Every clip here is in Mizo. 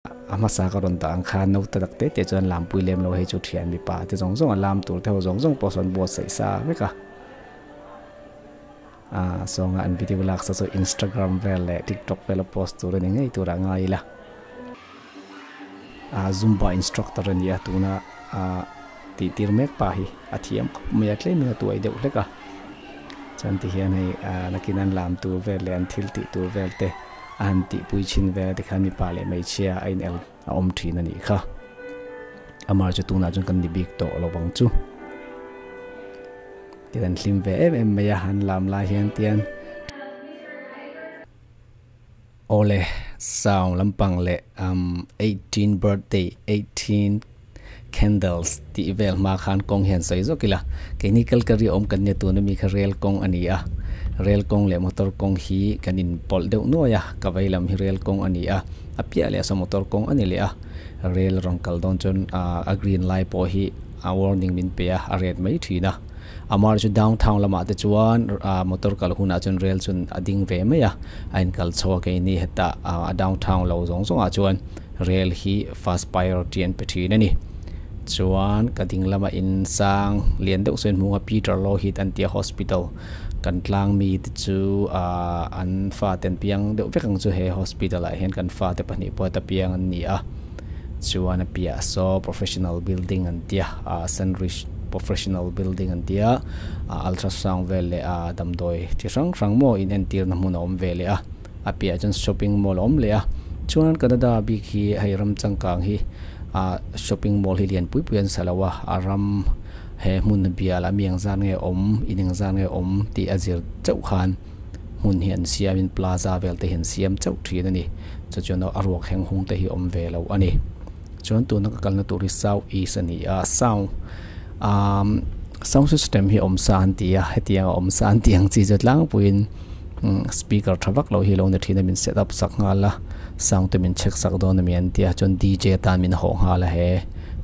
A hmasa ka rawn dah ang khan naute tak te te chuan lampui lem lo hei chu thian mipa te zawng zawng a lam tur te ho zawng zawng pawh sawn buatsaih sa vek a ah sawnga an video lak sa chu Instagram vel leh TikTok vela post tur a ni ngei tur ah ngai ila ah zumba instructor a ni a tuna ah tih tir mek pa hi a thiam khawp mai a tlem in a tuai deuh hlek a chuan ti hian hei ah nakin an lam tur vel leh an thil tih tur vel te. A han tihpui chhin vel tikhan mipa leh hmeichhia a inel a awm thin a nih kha. Amar chu tunah chuan kan ni bik tawh lo vang chu. Tian an hlim ve em em mai a, an lam lai hian tian. Awle, sound lampang leh um 18 birthday 18 candles tih vel hma khan kawng hian sawi zawk ila, keini Calgary awm kan nia tuna mi kha rel kawng a ni a, rel kawng leh motor kawng hi kan inpawlh deuh nuai a, ka vei lam hi rel kawng a ni a, a piah leh saw motor kawng a ni leh a, rel rawn kal dawn chuan a green lai pawh hi a warning min pe a, a ret mai thin a, amah chu downtown lamah te chuan motor kal hunah chuan rel chuan a ding ve mai a, a inkal chho a keini hetah a downtown lo zawng zawngah chuan. Rel hi first priority an pe thin a ni. Chuan ka ding lama in sang lian deuh sawn hmung a Peter Lougheed an tia hospital kan tlang mi te chu ahh an fate an piang deuh vek ang chu he hospital ah hian kan fate pahnih pawh heta piang an ni a. Chuan a piah saw professional building an tia ahh Sandridge professional building an tia ahh ultrasound vel leh ahh damdawi chi hrang hrang maw in entirna hmun a awm ve leh a. A piahah chuan shopping mall a awm leh a chuan Canada bik hi hei ram changkang hi ah shopping mall hi lian pui pui an sa lo a a ram he hmun bial a mi ang zan nge awm in eng zan nge awm tih a zir chauh khan hmun hi an siam in plaza vel te hi an siam chauh thin a ni chu chuan a ruak heng hung te hi awm ve lo a ni chuan tuna ka kalna tur hi south east a ni a sound ah sound system hi awm sa an ti a hetiang a awm sa an tih ang chi chu tlangpuiin. Speaker tha vak lo hi lo ni thin a min set up sak nghal a sound te min check sak dawn a mi an tia chuan D_J atan min hawh nghal a he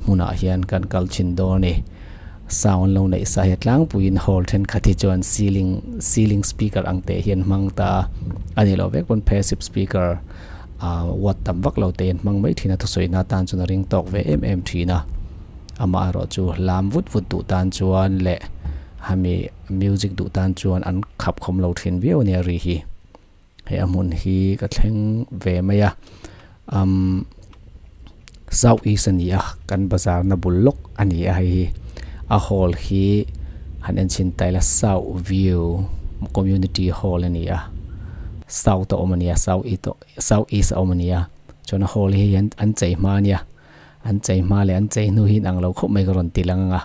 hmunah hian kan kal thin dawn a ni sound an lo neih sa hi a tlangpuiin hall thenkhat hi chuan ceiling ceiling speaker ang teh hi an hmang ta a a ni loh vek pawn passive speaker ah watt tam vak lo te an hmang mai thin a thusawi na tan chuan a ring tawk ve em em thin a amaherawhchu lam vut vut duh tan chuan leh hemi. Music duh tan chuan an khap khawm lo thin viau ania ri hi. Hei a hmun hi ka thleng ve mai a umm South East a ni a kan bazar na bul lawk a ni a hei hi a hall hi han en chhin ta ila South View Community Hall a ni a South a awm a ni a South East South East a awm a ni a chuan a hall hi an chei hma a nia an chei hma leh an chei hnu hi inang lo khawp mai ka rawn ti lang ang a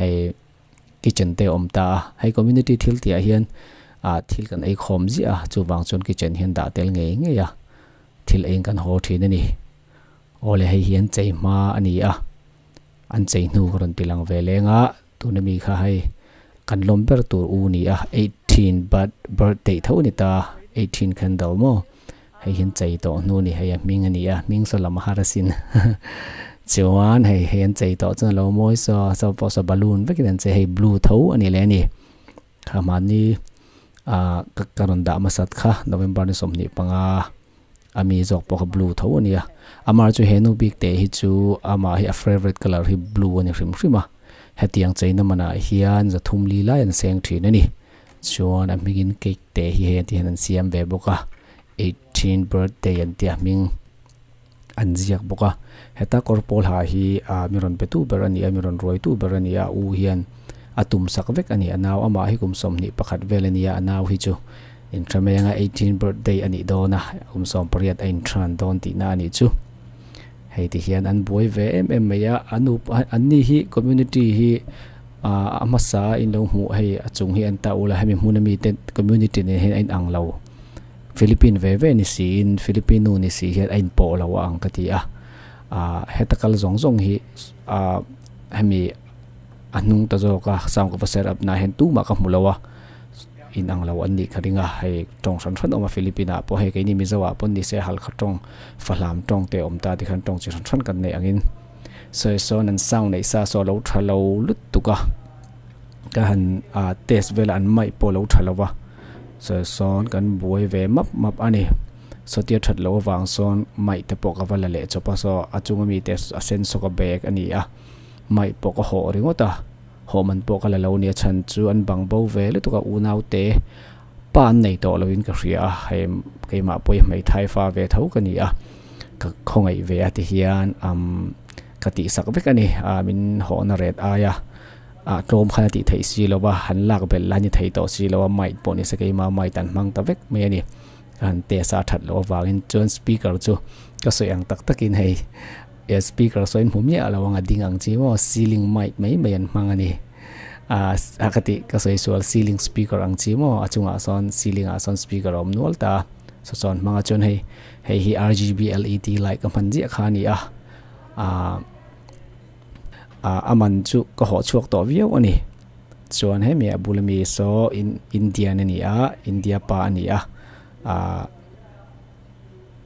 hei. Kitchen te a awm ta a, hei community thil tih ah hian ah thil kan ei khawm ziah a, chuvang chuan kitchen hian dah tel ngei ngei a, thil eiin kan haw thin a ni. Awle hei hi an chei hma a ni a, an chei hnu ka rawn ti lang ve leng a, tuna mi kha hei kan lawm ber tur u ni a, 18 birthday tho a ni ta, 18 candle maw. Hei hi an chei tawh hnu a ni, hei a hming a ni a, hming saw lam a har asin. Chuan hei hei an chei tawh chuan a lo mawi saw saw pawh saw balloon vekin an chei hei blue tho a ni leh a ni. Kha mahni ah ka ka rawn dah hmasat kha November ni 25 a mi zawk pawh kha blue tho a ni a. Amah chu he nu bik teh hi chu amah hi a favourite colour hi blue a ni hrim hrim a. Hetiang cheina manah hian zathum li lai an seng thin a ni. Chuan a hmingin cake te hi hei ti hian an siam ve bawk a 18 birthday an tia hming an ziak bawk a heta kawr pawl ha hi ah mi rawn pe tu ber a ni a mi rawn ruai tu ber a ni a a u hian a tum sak vek a ni a nau amah hi kum 21 vel a ni a a nau hi chu inthamenga 18 birthday a nih dawn a kum 18 a intran dawn tihna a nih chu hei ti hian an buai ve em em mai a an an ni hi community hi. Ahh a hmasa in lo hmuh hei a chung hi an ta ula hemi hmuna mite community nen hian a inang lo Philippine ve ve ni siin Filipino ni si hian a inpawh lo a ang ka ti a ahh heta kal zawng zawng hi ahh hemi a hnung ta zawk a sound ka va set up na hian tumah ka hmu lo a inang lo an nih ka ring a hei tawng hran hran a awm a Philippine ah pawh hei keini Mizo ah pawh ni se Halkha tawng Fahlam tawng te a awm ta tikhan tawng chi hran hran kan nei angin. Sawi sawn an sound neih sa saw lo tha lo lutuk a ka han ah test vel a an mic pawh lo tha lo va sawi sawn kan buai ve map map a ni. Sawtia that loh avang sawn mic te pawh ka va la leh chawp a saw a chunga mi te a sen sawk a bag a ni a mic pawh ka hawh ringawt a hawh man pawh ka la lo a ni a chhan chu an bang bo ve lutuk a unau te pa an nei tawh loin ka hria a hei keimah pawh hi hmeithai fa ve tho ka ni a ka khawngaih ve a ti hian umm ka tihsak vek a ni a min hawhna ret aia ah tlawm khan a tih theih si lo va han lak belh la ni thei tawh si lo a mic pawh ni se keimah mic an hmang ta vek mai a ni. Ka han test a a that loh avangin chuan speaker chu ka sawi ang tak takin hei eh speaker sawi in hmu miah lo ang a ding ang chi maw ceiling mic mai mai an hmang a ni ah a ka tih ka sawi sual ceiling speaker ang chi maw a chungah sawn ceiling ah sawn speaker a awm nual ta a saw chuan hmang a chuan hei hei hi R_G_B L_E_D light ka hman ziah kha a ni a ah ah a man chu ka hawh chhuak tawh viau a ni. Chuan hemi a bula mi saw in Indian a ni a India pa a ni a ahh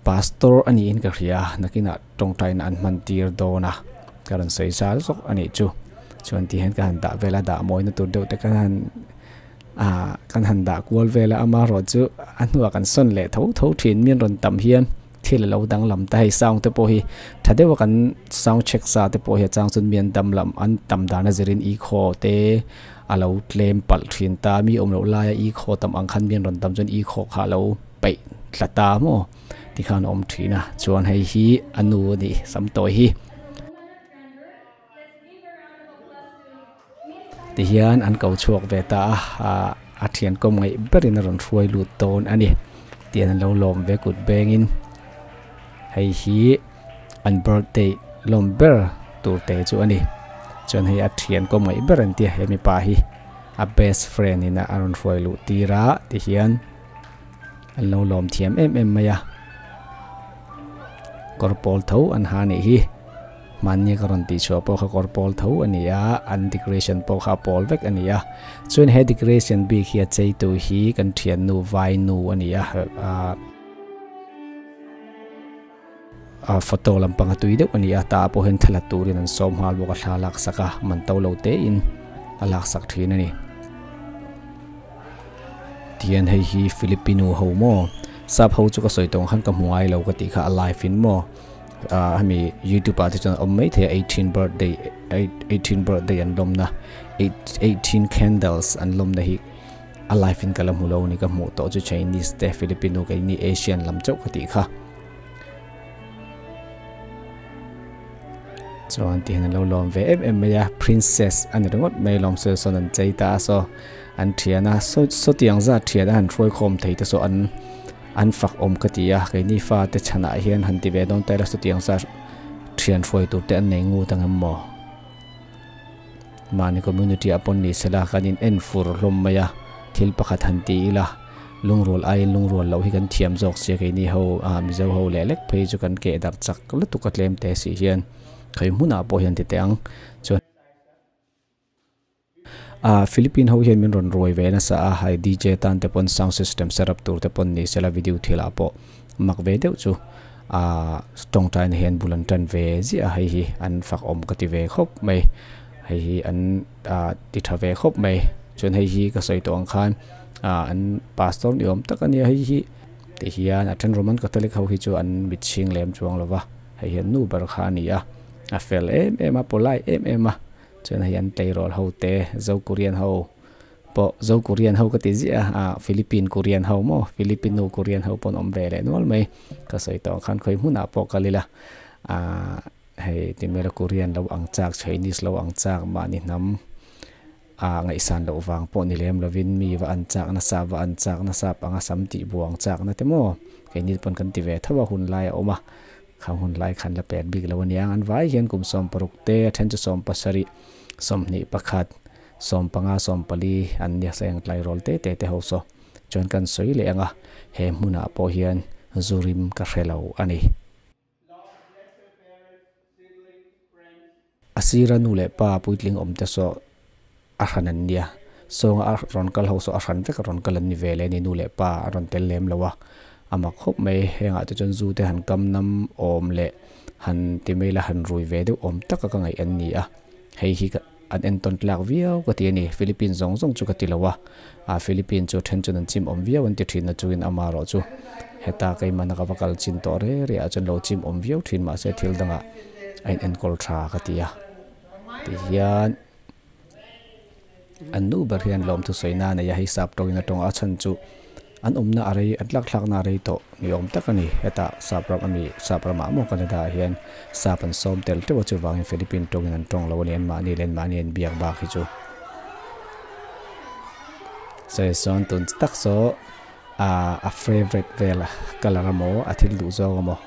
pastor a niin ka hria a nakinah tawngtaina an hman tir dawn a ka rawn sawi zal zawk a nih chu chuan ti hian ka han dah vel a dah mawina tur deuh te kan han ahh kan han dah kual vel a amaherawhchu a hnuah kan sawn leh tho tho thin mi an rawn tam hian. Thil a lo danglam ta hei sound te pawh hi tha deuh a kan sound check sa te pawh hi a chang chuan mi an dam lam an tam dan a zirin i khaw te a lo tlem palh thin ta mi awm loh laia i khaw tam ang khan mi an rawn tam chuan i khaw kha a lo peih tla ta maw tikhan a awm thin a chuan hei hi a nu a nih sam tawi hi. Tihian an ko chhuak ve ta a, ah a thian kawm ngaih berin a rawn hruai lut dawn a ni tian an lo lawm ve kut bengin hei hi an birthday lawm ber tur te chu a ni chuan hei a thian kawm ngaih ber an tia he mipa hi a best friend in a rawn hruai luh tir a tihian an lo lawm thiam em em mai a kawr pawl tho an ha a nih hi. Mahni ka rawn tih chhuah pawh kha kawr pawl tho a ni a, an decoration pawh kha a pawl vek a ni a. Chuan he decoration bik hi a cheitu hi kan thiannu Vainu a ni a, ah photo lampang a tui deuh a ni a, tah pawh hian thla la turin an sawm nghal bawk a, thla a laksak a, man to lo tein a laksak thin a ni. Tihian hei hi Filipino ho maw? Sap ho chu ka sawi tawng khan ka hmu ngai lo ka tih kha a live in maw? ah hemi youtube ah te chuan a awm maithei a eighteen birthday eighteen birthday an lawmna eighteen candles an lawmna hi a live in ka la hmu lo a ni ka hmuh tawh chu chinese te filipino keini asian lam chauh ka tih kha chuan ti hian an lo lawm ve em em mai a princess a ni ringawt mai lawm saw sawn an chei ta a saw an thian a saw sawtiang zat thian a han hruai khawm thei te saw an. An fak awm ka ti a, keini fate chhanah hian han ti ve dawn ta ila chutiang zat thian hruai tur te an nei ngut ang em maw? Mahni community ah pawn ni sela kan in en fur hlawm mai a, thil pakhat han ti ila lungrual aiin lungrual loh hi kan thiam zawk sia keini ho ah Mizo ho leh lek phei chu kan keh darh chak lutuk a tlem te si hian khawi hmunah pawh hian ti teh ang chuan. Ah Philippine ho hian min rawn ruai ve nasa a, hei DJ tan te pawn sound system set up tur te pawn ni sela video thil ah pawh mak ve deuh chu ah tawngtaina hian bul an tan ve ziah a hei hi an fak awm ka ti ve khawp mai hei hi an ah ti tha ve khawp mai chuan hei hi ka sawi tawh ang khan ah an pastor ni awm tak a nia hei hi ti hian a then Roman Catholic ho hi chu an mit chhing lem chuang lo va hei hian nu ber kha a ni a a fel em em a polite em em a. Chuan hei an tleirawl ho te Zo Korean ho pawh Zo Korean ho ka ti ziah a ah Philippine Korean ho maw Filipino Korean ho pawh an awm ve leh nual mai ka sawi tawh ang khan khawi hmunah pawh kal ila ah hei ti mela Korean lo ang chak Chinese lo ang chak mahni hnam ah ngaihsan loh vang pawh ni lem lovin mi va an chak nasa va an chak nasa panga sam tih buang chak na te maw keini pawn kan ti ve tho a hun lai a awm a. Khang hun lai khan la pet bik lo aniang an vai hian kum 16 te a then chu 17, 21, 15, 14 an nia sa eng tlairawl te te te ho saw chuan kan sawi leh ang a, he hmunah pawh hian zu rim ka hre lo a ni. A sira nu leh pa puitling awm te saw a hran an nia, sawnga a rawn kal ho saw a hran vek a rawn kal an ni ve leh a ni, nu leh pa a rawn tel lem lo a, a mak khawp mai, hengah te chuan zu te han kam nam awm leh han ti mai la han rui ve deuh awm taka ka ngaih an ni a, hei hi ka an entawn tlak viau ka ti a ni, Philippines zawng zawng chu ka ti lo a, ah Philippines chu then chuan an chim awm viau an ti thin na chungin amaherawh chu. Heta keimahna ka va kal chin tawh re re ah chuan lo chim awm viau thin mahse thil dangah a in enkawl tha ka ti a tihian an nu ber hian lawmthu sawi na a nei a hei sap tawngin a tawng a chhan chu an awmna a rei an tlak thlakna a rei tawh ni awm tak a ni hetah sap ram ami sap ramah maw Canada ah hian sap an sawm tel teuh a chuvangin Philippine tawngin an tawng lo a ni anmahni leh anmahni an biak bak hi chu. Sawi sawn tun tak saw a favourite vel colour emaw a thil duh zawng emaw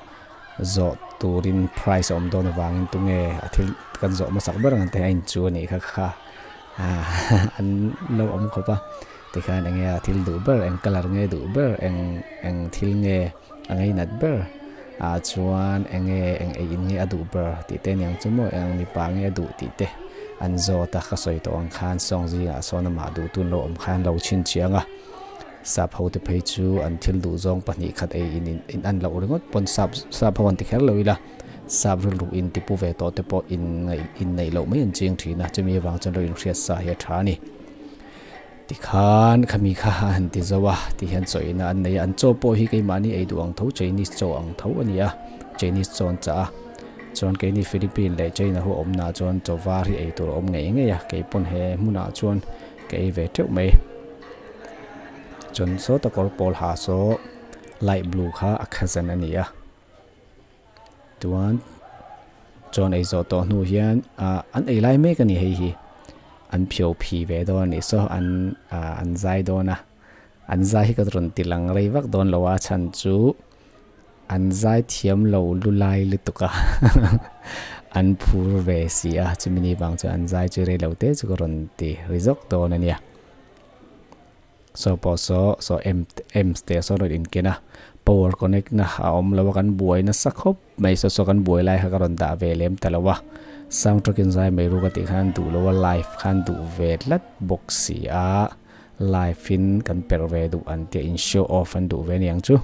zawh turin prize a awm dawn avangin tunge a thil kan zawh hmasak ber ang te a inchu a nih kha kha an lo awm khawp a tikhian enge a thil duh ber eng colour nge duh ber eng eng thil nge a ngainat ber ah chuan enge eng ei in nge a duh ber tih te aniang chu maw eng mipa nge a duh tih te an zawt a ka sawi tawh ang khan sawng zingah sawn amah duh tun lo awm khan lo chhinchhiang a. Sap ho te phei chu an thil duh zawng pahnih khat ei in in an loh ringawt pawn sap sap ho an ti kher lo ila sap rilru in ti pu ve tawh te pawh in ngaih in neih loh mai an ching thin a chumi avang chuan lo inhriat sa hi a tha a ni. Tikhan khami kha a han ti zo a ti hian chaw ina an nei a an chaw pawh hi keimahni ei duh ang tho Chinese chaw ang tho a ni a Chinese chaw an chah a chuan keini Philippine leh China ho awmna chuan chaw var hi ei tur a awm ngei ngei a keipawn he hmunah chuan ka ei ve teuh mai. Chuan sawta kawr pawl ha saw light blue kha a cousin a ni a chuan chuan ei zawh tawh hnu hian ah an ei lai mek a ni hei hi an phio phi ve dawn a nih saw an ah an zai dawn a an zai hi ka rawn ti lang rei vak dawn lo a chhan chu an zai thiam lo lu lai lutuk a an phur ve si a chumi ni vang chuan an zai chu rei lo te chu ka rawn ti ri zawk dawn a nia. Saw pawh saw saw em amps te saw rawn inken a power connect na a awm lo a kan buai nasa khawp mai saw saw kan buai lai kha ka rawn dah ve lem ta lo a sound track in zai mai ru ka tih khan duh lo a live khan duh ve tlat bawk si a live in kan perh ve duh an tia in show off an duh ve aniang chu.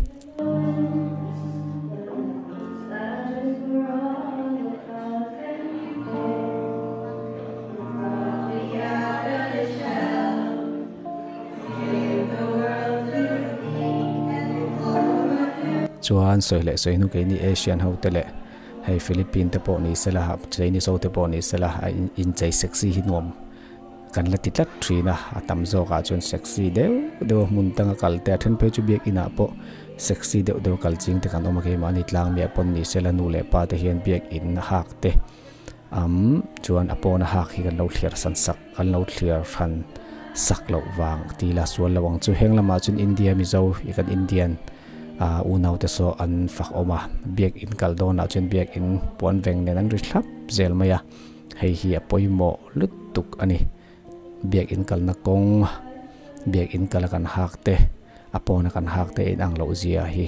Chuan sawi leh sawi hnu keini Asian ho te leh hei Philippine te pawh ni sela Chinese ho te pawh ni sela a inchei sexy hi nuam kan la ti tlat thin a a tam zawkah chuan sexy deuh deuh a hmun tanga kal te a then phei chu biakin ah pawh sexy deuh deuh a kal ching te kan awm a keimahni tlang miah pawn ni sela nu leh pa te hian biakin hak te Am chuan a pawna hak hi kan lo thliar san sak, kan lo thliar hran sak loh vang ti la sual lo ang chu. Heng lamah chuan India Mizo i kan Indian ah unaute saw an fak awm a, biakin kal dawnah chuan biakin puan veng nen an ri thlap zel mai a, hei hi a pawimawh lutuk a ni. Biakin kalna kawng, biakin kala kan hak te, a pawna kan hak te inang loh zia hi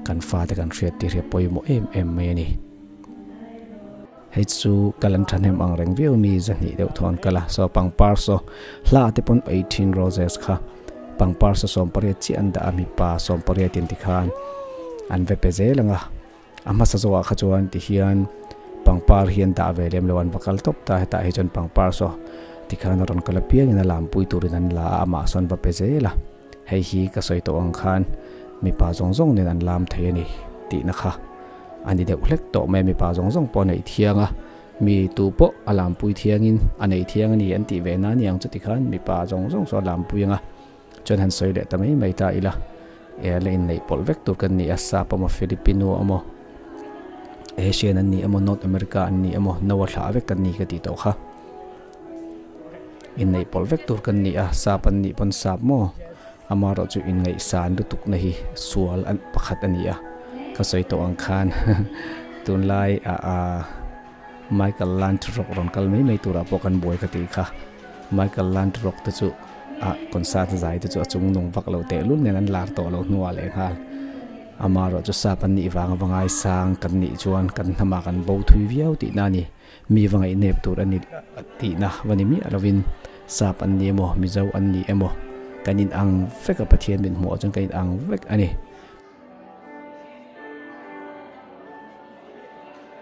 kan fate kan hriat tir hi a pawimawh em em mai a ni. Hei chu kal an thahnem ang reng viau mi zahnih deuh thawn kal a, saw pangpar saw hla te pawn 18 roses kha pangpar saw 18 chiah an dah a mipa 18 in tikhan an ve pe zel ang a, a hmasa zawhah kha chuan tihian pangpar hi an dah ve lem lo an va kal tawp ta hetah hi chuan pangpar saw tikhan a rawn kal apiangin a lampui turin an la a amah sawn va pe zel a, hei hi ka sawi tawh ang khan mipa zawng zawng nen an lam thei a ni tihna kha. A ni deuh hlek tawh mai a, mipa zawng zawng pawh a neih thiang a, mi tu pawh a lampui thiangin a nei thiang a ni an tih ve na a ni ang chuti khan mipa zawng zawng saw a lampui ang a, chuan han sawi leh ta mai mai ta ila, e la inneih pawlh vek tur kan ni a, Sap emaw Filipino emaw Asian an ni emaw North America an ni emaw no a thlah vek kan ni ka tih tawh kha, inneih pawlh vek tur kan ni a, Sap an nih pawn Sap maw? Amaherawh chu inngaihsan lutuk na hi sual pakhat a ni a, ka sawi tawh ang khan tunlai ah Michael Lantrock rawn kal mai mai turah pawh kan buai ka tih kha. Michael Lantrock te chu ah concert zai te chu a chung nung vak lo tehlul nen an lar tawh lo hnuah lehnghal. Amaherawh chu sap an nih vang ava ngaisang kan nih chuan kan hnamah kan bo thui viau tihna a ni. Mi va ngaihnep tur a ni tihna va ni miah lovin sap an ni emaw Mizo an ni emaw kan inang vek a Pathian min hmuh ah chuan kan inang vek a ni.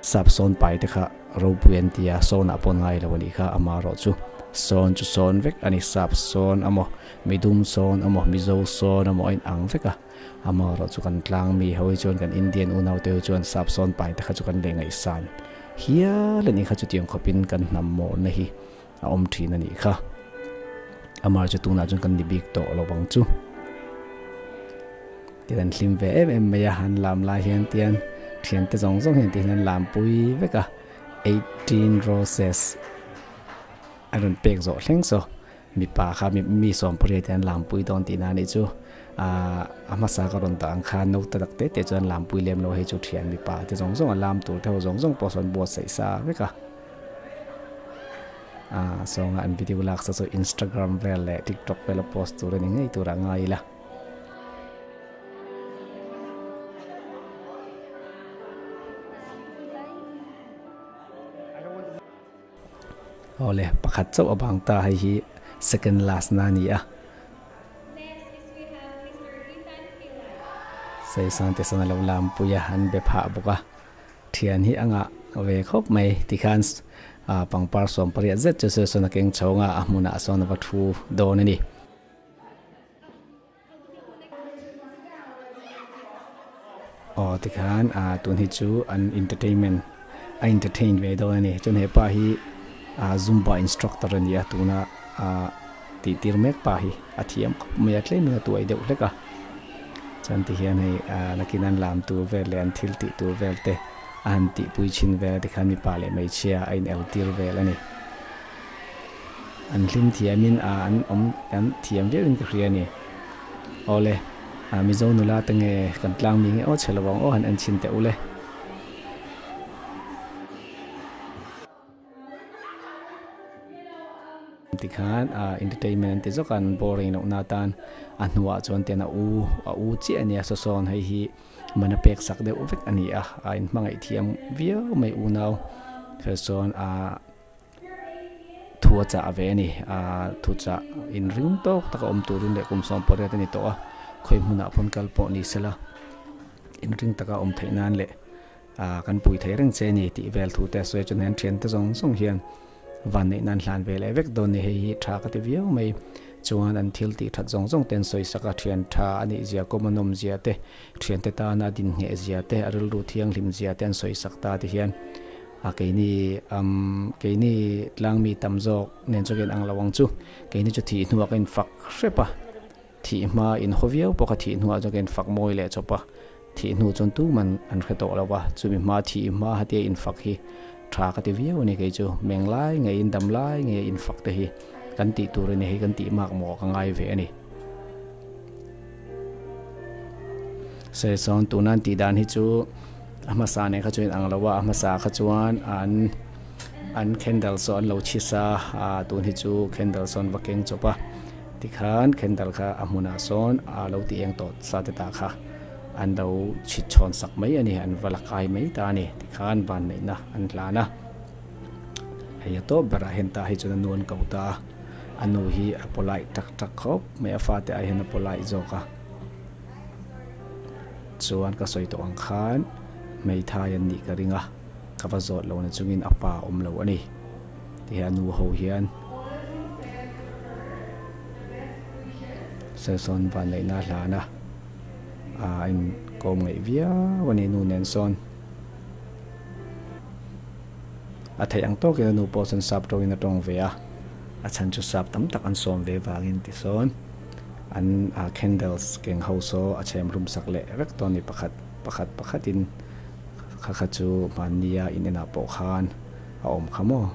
Sap sawn pai te kha ropui an ti a, sawnah pawh ngai lo a nih kha amaherawh chu. Sawn chu sawn vek a ni, sap sawn amaw, midum sawn amaw, mizo sawn amaw a inang vek a, amaherawh chu kan tlang mi ho hi chuan kan Indian unau te ho chuan sap sawn pai te kha chu kan leh ngaihsan hial a nih kha chutiang khawpin kan hnam mawhna hi a awm thin a nih kha. Amar chu tunah chuan kan ni bik tawh lo ang chu. Tian an hlim ve em em mai a, an lam lai hian tian thiante zawng zawng hian tihian an lam pui vek a, 18 roses. A rawn pek zawh thleng saw mipa kha mi sawmpariat hian lampui dawn tihna a nih chu. Aaa a hmasa ka rawn dah ang khan naute tak te te chuan lampui lem lo hei chu thian mipa te zawng zawng a lam tur te ho zawng zawng pawh sawn buatsaih sa vek a. Aaa sawnga an video lak sa chu Instagram vel leh TikTok vela post tur a ni ngei tur a ngai ila. Awle, pakhat chauh a bang ta, hei hi second last na a ni a. Seisan te sawn a lo lam pui a, an be phah bawk a. Thian hi a ngah ve khawp mai tikhan pangpar 80 zet chu sawn a keng chhawng a, a hmunah sawn a va thu dawn a ni. Aw tikhan ah tun hi chu an entertainment a entertain ve dawn a ni chuan hepa hi ah zumba instructor a ni a tuna ah tih tir mek pa hi a thiam khawp mai a tlem in a tuai deuh hlek a chuan tihian hei ah nakin an lam tur vel leh an thil tih tur vel te a han tihpui chhin vel a tikhan mipa leh hmeichhia a in el tir vel a ni. An hlim thiamin a an awm an thiam viau in ka hria a ni. Awle, a Mizo nula te nge kan tlang mi nge aw chhe lo ang aw han en chhin teh ule. Tikhan a entertainment an ti zawk a an boring loh na atan a hnuah chuan tian a u a u chiah a nia saw sawn hei hi mana pek sak deuh vek a ni a a inhmangaih thiam viau mai unau sawn a. Thu a chah ve a ni. Aa thu chah inring tawk taka awm turin leh kum 18 a ni tawh a, khawi hmunah pawn kal pawh ni sela inring taka awm theih nan leh aa kan pui thei reng che a ni tih vel thu te a sawi a, chuan hian thiante zawng zawng hian vanneih nan hlan ve leh vek dawn a ni. Hei hi tha ka ti viau mai. Chuan an thil tih that zawng zawng te an sawi sak a, thian tha a nih zia, kawm a nawm zia te, thiante tana a dinhneh zia te, a rilru thianghlim zia te an sawi sak ta ti hian A keini umm keini tlangmi tam zawk nen chuan ka inang lo ang chu. Keini chu thih hnuah ka infak hrep a, thih hma inhaw viau pawh kha thih hnuah chuan ka infak mawi leh chawp a, thih hnu chuan tuman an hre tawh lo va, chumi hma thih hma hatia infak hi tha ka ti viau a ni kei chu. Meng lai ngeiin dam lai ngei infak te hi kan tih tur a ni hei kan tih mak maw ka ngai ve a ni. Sawisawn tuna an tih dan hi chu a hmasa nen kha chuan in ang lo a, a hmasa kha chuan an an candle saw an lo chhis a, ah tun hi chu candle sawn va keng chawp a, tikhan candle kha a hmunah sawn a lo ti eng tawh sa te tah kha an lo chhit chhawn sak mai a ni, an va la kai mai ta a ni, tikhan vanneihna an hlan a, hei a tawp berah hian tah hi chuan a nu an ko ta a. A nu hi a polite tak tak khawp mai a fate ai hian a polite zawk a chuan ka sawi tawh ang khan hmeithai an nih ka ring a ka va zawt lo na chungin a pa a awm lo a ni ti hi a nu ho hian sawn vanneihna a hlan a a inkawm ngaih viau a ni nu nen sawn. A theih ang tawkin a nu pawh chuan sap tawngin a tawng ve a, a chhan chu sap tam tak an sawm ve vangin tisawn an candles keng ho saw a chhem rum sak leh vek dawn a ni pakhat pakhat pakhatin kha kha chu hmannia in enah pawh khan a awm kha maw.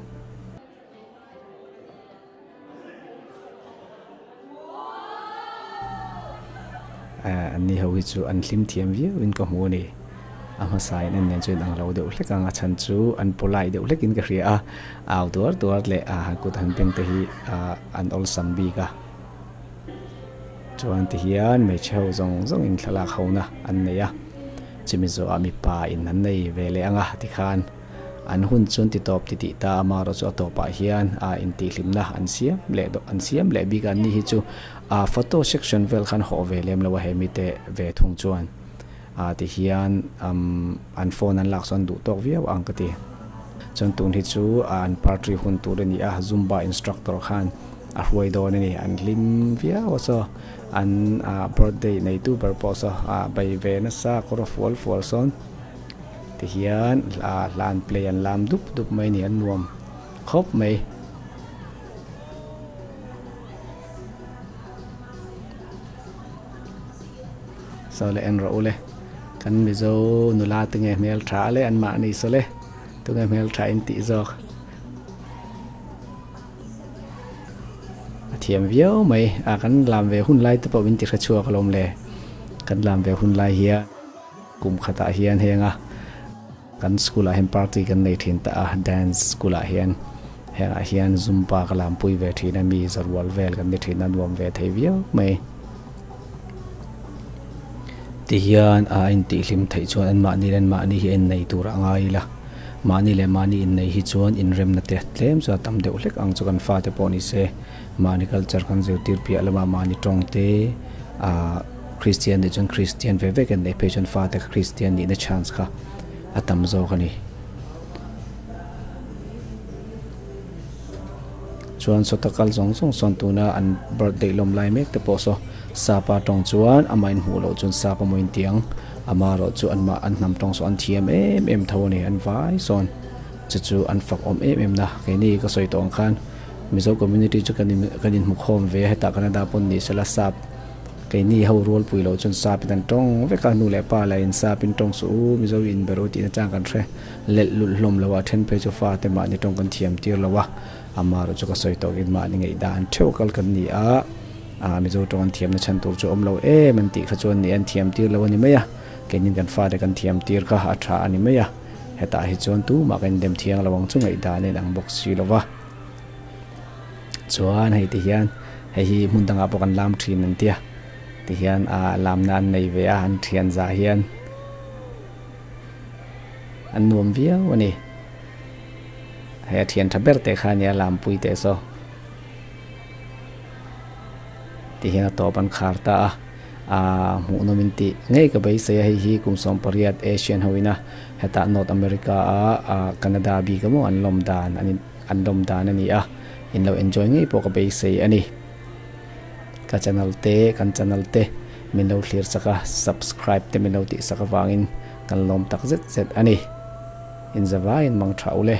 An ni ho hi chu an hlim thiam viau in ka hmu a ni. A hmasa in en nen chuan ang lo deuh hlek ang a chhan chu an polite deuh hlek in ka hria a. Au tuar tuar leh a kut han beng te hi an awlsam bik a. Chuan ti hian hmeichhe ho zawng zawng in thlalak ho na an nei a. Chumi zawhah mipa in an nei ve leh ang a tikhan. An hun chuan ti tawp ti tih ta a, amaherawh chu a tawpah hian a intihhlimna an siam leh dawh an siam leh bik a, ni hi chu a photo section vel khan hawh ve lem lo a he mite ve thung chuan a ti hian an phone an lak chuan duh tawk viau ang ka ti. Chuan tun hi chu an party hun tur a ni a, zumba instructor khan a hruai dawn a ni. An hlim viau a saw an birthday neitu ber pawh saw a bei ve nasa kawr a fual fual sawn tihian hla an play an lam dup dup mai a ni an nuam khawp mai. Saw le en rawh u le kan mizo nula te nge hmel tha le an mahni saw le tunge hmel tha in tih zawk a thiam viau mai a kan lam ve hun lai te pawh min ti hre chhuak alawm le kan lam ve hun lai hian kum khatah hian heng a. Kan school ah hian party kan nei thin ta a, dance school ah hian hengah hian zumba ka lampui ve thin a, mi zarual vel kan ni thin a, nuam ve thei viau mai. Tihian a intihhlim theih chuan an mahni leh an mahni hi a innei tur a ngai ila, mahni leh mahni innei hi chuan inremna te tlem chuan a tam deuh hlek ang chu kan fate pawh ni se, mahni culture kan zirtir piah lamah mahni tawng te ah Kristian nih chuan Kristian ve vek an neih phei chuan fate kha Kristian nihna chance kha a tam zawk a ni. Chuan sawta kal zawng zawng sawn tuna an birthday lawm lai mek te pawh saw sapa tawng chuan amah in hmuh loh chuan sap amaw in ti ang amaherawh chu anmah an hnam tawng saw an thiam em em tho a ni an vai sawn chu chu an fak awm em em na keini ka sawi tawh ang khan Mizo community chu kan in kan inhmukhawm ve a hetah Canada pawn ni sela sap Keini ho rualpui loh chuan sapin an tawng vek a, nu leh pa lah in sapin tawng suh u, Mizo in ber u tihna chang kan hre lelh lulh hlawm lo a, then phei chu fate mahni tawng kan thiam tir lo a, amaherawh chu ka sawi tawkin mahni ngaihdan theuh kal kan ni a, ah Mizo tawng an thiamna chhan tur chu awm lo em an tih kha chuan ni an thiam tir lo a ni mai a, keinin kan fate kan thiam tir kha a tha a ni mai a, hetah hi chuan tumah kan indem thiang lo ang chu ngaihdan a inang bawk si lo va. Chuan hei ti hian hei hi hmun dangah pawh kan lam thin an tia ti hian ah lamna an nei ve a an thian zah hian an nuam viau a ni hei a thian tha ber teh kha a nia lampui teh saw ti hian a tawp an khar ta a ah hmuh nawm in tih ngei ka beisei a hei hi kum 18 Asian ho ina hetah North America a ah Canada bik emaw an lawm dan an in. An lawm dan a ni a, in lo enjoy ngei pawh ka beisei a ni. Ka channel te, kan channel te min lo thlir sak a, subscribe te min lo tih sak avangin kan lawm tak zet zet a ni. Inzavaiin mang tha u le.